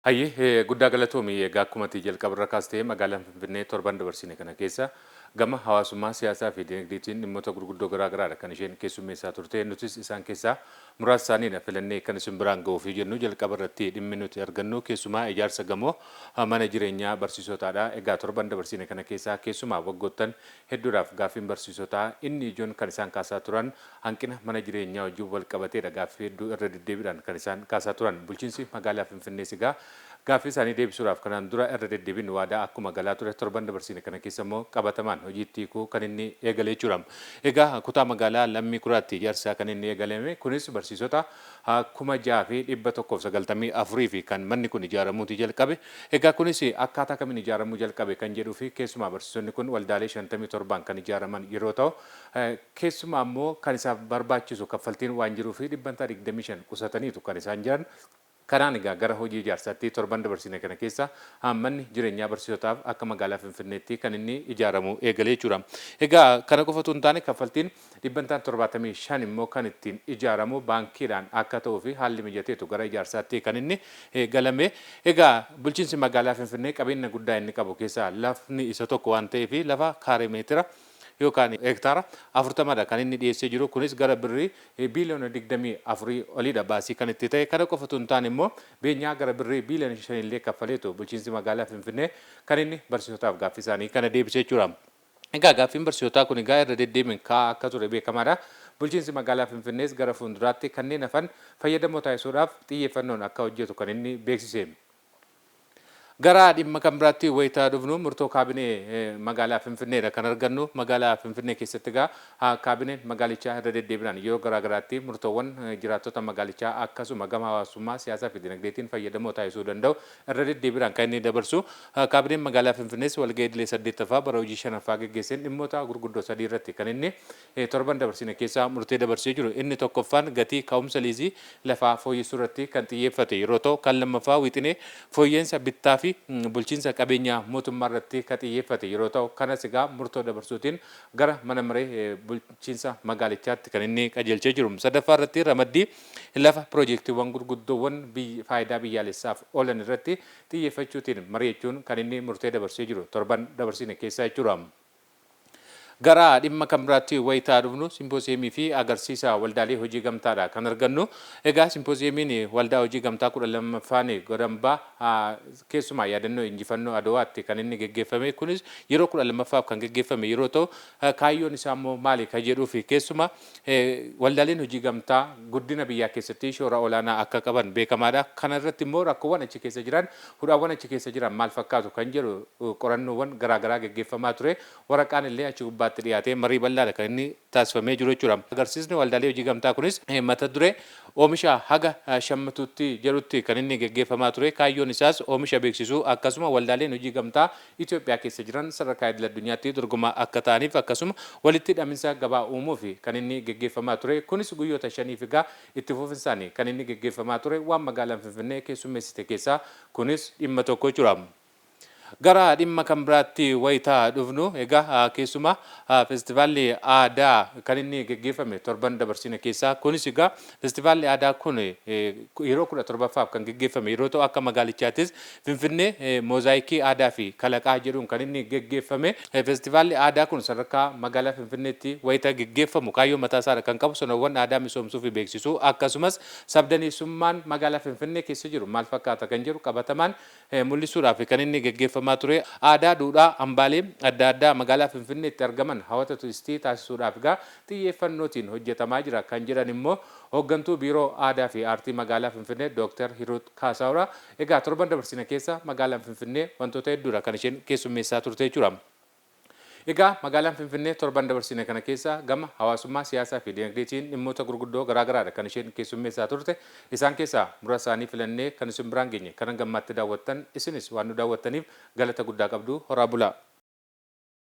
Hayyee, guddaa galatoomi. Egaa akkuma ati jalqabarra kaastee, magaalaan Finfinnee torban dabarsine kana keessa gama hawaasummaa, siyaasaa fi dinagdeetiin dhimmoota gurguddoo garaa garaadha kan isheen keessummeessaa turte. Nutis isaan keessaa muraasa isaaniidha filannee kan isin biraan ga'uuf jennu. Jalqaba irratti dhimmi nuti argannu keessumaa ijaarsa gamoo mana jireenyaa barsiisotaadha. Egaa torban dabarsine kana keessaa keessumaa waggoottan hedduudhaaf gaaffiin barsiisotaa inni ijoon kan isaan kaasaa turan hanqina mana jireenyaa wajjin wal qabateedha. Gaaffii hedduu irra deddeebiidhaan kan isaan kaasaa turan. Bulchiinsi magaalaa Finfinnees egaa gaaffii isaanii deebisuudhaaf kanaan dura irra deddeebiin waadaa akkuma galaa ture, torban dabarsine kana keessa immoo qabatamaan hojiitti hiikuu kan inni eegale jechuudha. Egaa kutaa magaalaa Lammii Kuraatti ijaarsa kan inni eegalame kunis barsiisota 6,194 fi kan manni kun ijaaramuuti jalqabe. Egaa kunis akkaataa kamiin ijaaramuu jalqabe kan jedhuu fi keessumaa barsiisonni kun waldaalee 57n kan ijaaraman yeroo ta'u, keessumaa immoo kan isaaf barbaachisu kaffaltiin waan jiruu fi dhibbantaa 25 qusataniitu kan isaan jiran. Kanaan egaa gara hojii ijaarsaatti torban dabarsine kana keessa manni jireenyaa barsiisotaaf akka magaalaa Finfinneetti kan inni ijaaramu eegalee jechuudha. Egaa kana qofa otoo hin taane, kaffaltiin dhibbantaan 75 immoo kan ittiin ijaaramu baankiidhaan akka ta'uu fi haalli mijateetu gara ijaarsaatti kan inni galame. Egaa bulchiinsi magaalaa Finfinnee qabeenya guddaa inni qabu keessaa lafni isa tokko waan ta'eef, lafa kaaree meetira yookaan hektaara 40dha kan inni dhiyeessee jiru. Kunis gara birrii biiliyoona 24 oliidha baasii kan itti ta'e. Kana qofa otoo hin taane immoo beenyaa gara birrii biiliyoona 5 illee kaffaleetu bulchiinsi magaalaa Finfinnee kan inni barsiisotaaf gaaffii isaanii kana deebisee jechuudha. Egaa gaaffiin barsiisotaa kun egaa irra deddeebiin ka'aa akka ture beekamaadha. Bulchiinsi magaalaa Finfinnees gara fuulduraatti kanneen hafan fayyadamoo taasisuudhaaf xiyyeeffannoon akka hojjetu kan inni beeksise. Gara dhimma kan biraatti wayitaa dhufnu, murtoo kaabinee magaalaa Finfinneedha kan argannu. Magaalaa Finfinnee keessatti egaa kaabineen magaalichaa irra deddeebiidhaan yeroo garaa garaatti murtoowwan jiraattota magaalichaa akkasuma gama hawaasummaa, siyaasaa fi dinagdeetiin fayyadamoo taasisuu danda'u irra deddeebiidhaan kan inni dabarsu. Kaabineen magaalaa Finfinnees walga'ii idilee 8ffaa bara hojii 5ffaa geggeesseen dhimmoota gurguddoo sadii irratti kan inni torban dabarsine keessaa murtee dabarsee jiru. Inni tokkoffaan gatii ka'umsa liizii lafaa fooyyessuu irratti kan xiyyeeffate yeroo ta'u, kan lammaffaa wixinee fooyya'insa bittaa fi bulchiinsa qabeenyaa mootummaa irratti kan xiyyeeffate yeroo ta'u, kanas egaa murtoo dabarsuutiin gara mana maree bulchiinsa magaalichaatti kan inni qajeelchee jiru. Sadaffaa irratti ramaddii lafa piroojeektiiwwan gurguddoowwan faayidaa biyyaalessaaf oolan irratti xiyyeeffachuutiin mari'achuun kan inni murtee dabarsee jiru torban dabarsine keessaa jechuudha. Gara dhimma kan biraatti wayitaa dhufnu, simpoosiyeemii fi agarsiisa waldaalee hojii gamtaadha kan argannu. Egaa simpoosiyeemiin waldaa hojii gamtaa 12ffaan Godambaa keessumaa yaadannoo injifannoo Adowaatti kan inni geggeeffame. Kunis yeroo 12ffaaf kan geggeeffame yeroo ta'u, kaayyoon isaa immoo maali kan jedhuu fi keessumaa waldaaleen hojii gamtaa guddina biyyaa keessatti shoora olaanaa akka qaban beekamaadha. Kana irratti immoo rakkoowwan achi keessa jiran, hudhaawwan achi keessa jiran maal fakkaatu kan jedhu qorannoowwan garaagaraa geggeeffamaa ture. Waraqaan illee achi gubbaatti dhiyaatee marii bal'aadha kan inni taasifamee jiru jechuudha. Agarsiisni waldaalee hojii gamtaa kunis mata duree "Oomisha haga shammatuutti" jedhutti kan inni geggeeffamaa ture. Kaayyoon isaas oomisha beeksisuu, akkasuma waldaaleen hojii gamtaa Itoophiyaa keessa jiran sadarkaa idil addunyaatti dorgomaa akka ta'aniif, akkasuma walitti hidhaminsa gabaa uumuuf kan inni geggeeffamaa ture. Kunis guyyoota 5f egaa itti fufinsaan kan inni geggeeffamaa ture. Waan magaalaan Finfinnee keessummeessite keessaa kunis dhimma tokko jechuudha. Gara dhimma kan biraatti wayitaa dhufnu, egaa keessumaa feestivaalli aadaa kan inni geggeeffame torban dabarsine keessaa. Kunis egaa feestivaalli aadaa kun yeroo 17ffaaf kan geggeeffame yeroo ta'u, akka magaalichaattis "Finfinnee moozaayikii aadaa fi kalaqaa" jedhuun kan inni geggeeffame. Feestivaalli aadaa kun sadarkaa magaalaa Finfinneetti wayita geggeeffamu kaayyoo mataa isaadha kan qabu: sonawwan aadaa misoomsuu fi beeksisuu, akkasumas sabdaneessummaan magaalaa Finfinnee keessa jiru maal fakkaata kan jedhu qabatamaan mul'isuudhaaf kan inni geggeeffamaa ture. Aadaa, duudhaa, hambaalee adda addaa magaalaa Finfinneetti argaman hawwata turistii taasisuudhaaf egaa xiyyeeffannootiin hojjetamaa jira kan jedhan immoo hooggantuu Biiroo Aadaa fi Aartii magaalaa Finfinnee Dooktar Hiruut Kaasaawura. Egaa torban dabarsine keessa magaalaan Finfinnee wantoota hedduudha kan isheen keessummeessaa turte jechuudha. Egaa magaalaan Finfinnee torban dabarsine kana keessa gama hawaasummaa, siyaasaa fi dinagdeetiin dhimmoota gurguddoo garaagaraadha kan isheen keessummeessaa turte. Isaan keessaa muraasa isaanii filannee kan isin biraan geenye kan hanga ammaatti daawwattan isinis waan nu daawwattaniif galata guddaa qabdu. Horaa bulaa.